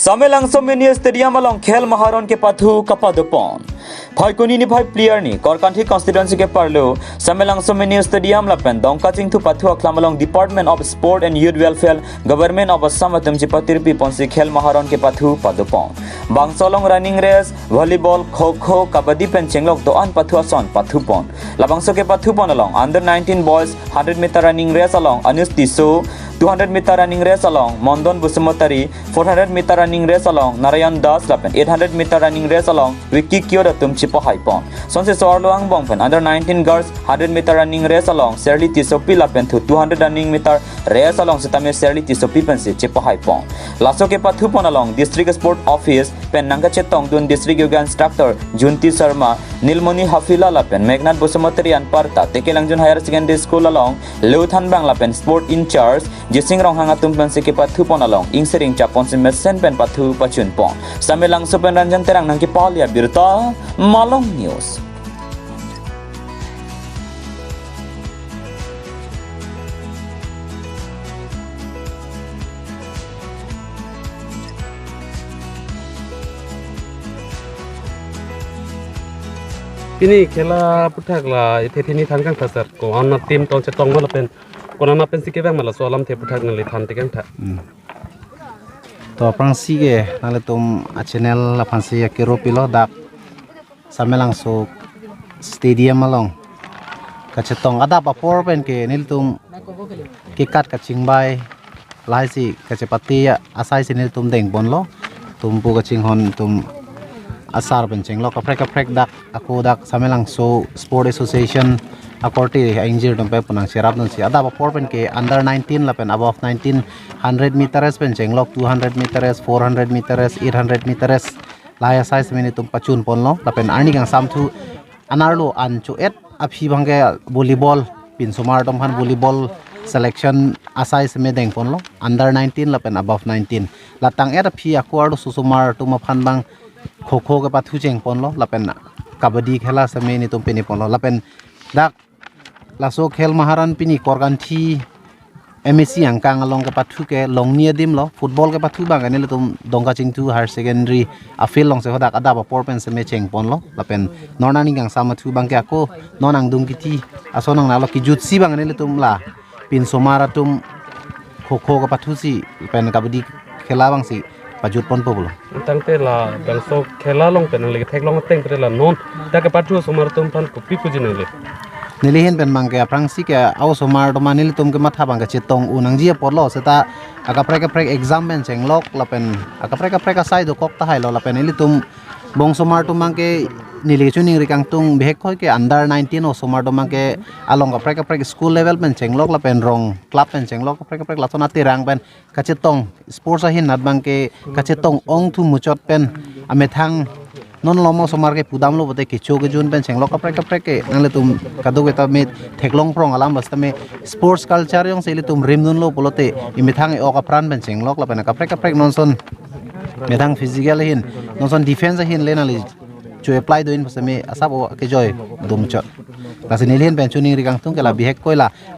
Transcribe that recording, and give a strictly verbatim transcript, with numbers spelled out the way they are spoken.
Samelangso Mini Stadium along Khel Maharon kepathu kapadopon. Phaikuni niphai phli arni Korkanthi constituency ke-arlo Samelangso Mini Stadium lapen Dongkachingthu pathu akhlam along Department of Sport and Youth Welfare, Government of Assam atum chepatirpi ponsi Khel Maharon kepathu padopon. Bangso along running race, volleyball, kho kho, kabaddi pen chenglok do-an pathu ason pathupon. Labangso kepathupon along under nineteen boys hundred meter running race along Anush Tisso, two hundred meter running race along Mondon Basumatary, four hundred meter running race along Narayan Das lapen eight hundred meter running race along Vicky Kiot atum chepahaipon. Sonsi so-arlo angbong pen under nineteen girls hundred meter running race along Shirley Tissopi lapen thu two hundred running meter race along sitame Shirley Tissopi pensi chepahaipon. Laso kepathupon along District Sport Office pen nangkachetongdun District Yoga Instructor Junti Sharma, Nilmoni Hafila lapen Meghnad Basumatary anparta Tekelangjun Higher Secondary School along Leuthanbang lapen Sport in-charge Jising Ronghang atum pensi kepathupon along ingsiring chapon si mesen pen pathu pachunpon. Samelangso pen Ranjan Terang nangkepali abirta, Malong News. Pini khela aputhak la ithe thini than kangthasar ko-an a-team tong chetong ma lapen konat pensi kevang ma laso alamthe aputhak nangli than tekangtha. Hmm. To aphrangsi ke nanglitum a-channel aphansi akero pilo dak Samelangso Stadium along kachetong adap apor pen ke nelitum kekat kachingbai lahai si kachepate asai si nelitum dengponlo. Tum pu kachinghon tum asar pen chenglok kaprek kaprek dak ako dak Samelangso Sport Association akorte a-ingjir atum pen pu nangcherapdunsi adap apor pen ke under nineteen lapen above nineteen hundred meter race pen chenglok, two hundred meter race, four hundred meter race, eight hundred meter race. Lahai asai si nelitum pachunponlo lapen arni kangsam thu anerlo an cho-et aphi abangke volleyball, pinsomar atum aphan volleyball selection asai si dengponlo under nineteen lapen above nineteen. La tang-et aphi ako arlosomar atum aphan abang kho kho kepathu chengponlo lapen kabaddi khela si nelitum piniponlo lapen dak laso Khel Maharon pini Korkanthi M A C angkang along kepathu ke longni adim lo, football kepathu abang ke nelitum Dongkachingthu Higher Secondary a-field alongsi hadak adap apor pen si chengponlo lapen non arni kangsam athu abangke ako non angdung kithi ason nangnalo, kijutsi abang nelitum la pinsomar atum kho kho kepathusi pen kabaddi khela abangsi pajutponpo pulo. Tangte labangso khela along pen nangli ketheklong ateng pen la non dak kepathu osomar atum aphan kopi puji nangli? Neli ahin pen abangke aphrangsi ke a-osomar atum nelitum kematha abangke chetong un nangji apotlo seta akaprek kaprek exam pen chenglok lapen akaprek kaprek asai dokok tahailo lapen nelitum bonsomar atum abangke neli choningri kangtung bihek hoi ke under nineteen osomar atum abangke along kaprek kaprek school level pen chenglok lapen rong club pen chenglok kaprek kaprek lason aterang pen kachetong sports ahin nat abangke kachetong ongthu muchot pen amethang non lom osomar ke pudamlo pulote kecho kejun pen chenglok kaprek kaprek ke nanglitum kadokave ta me theklong prong alam bas tame sports culture jongsi ilitum rimdunlo pulote imethang e-ok apran pen chenglok lapen kaprek kaprek nonson methang physical ahin nonson defense ahin le nangli cho-apply do-in pu sitame asap o kejoi do muchot. Lasi neli ahin pen choningri kangtung ke la bihek hoi la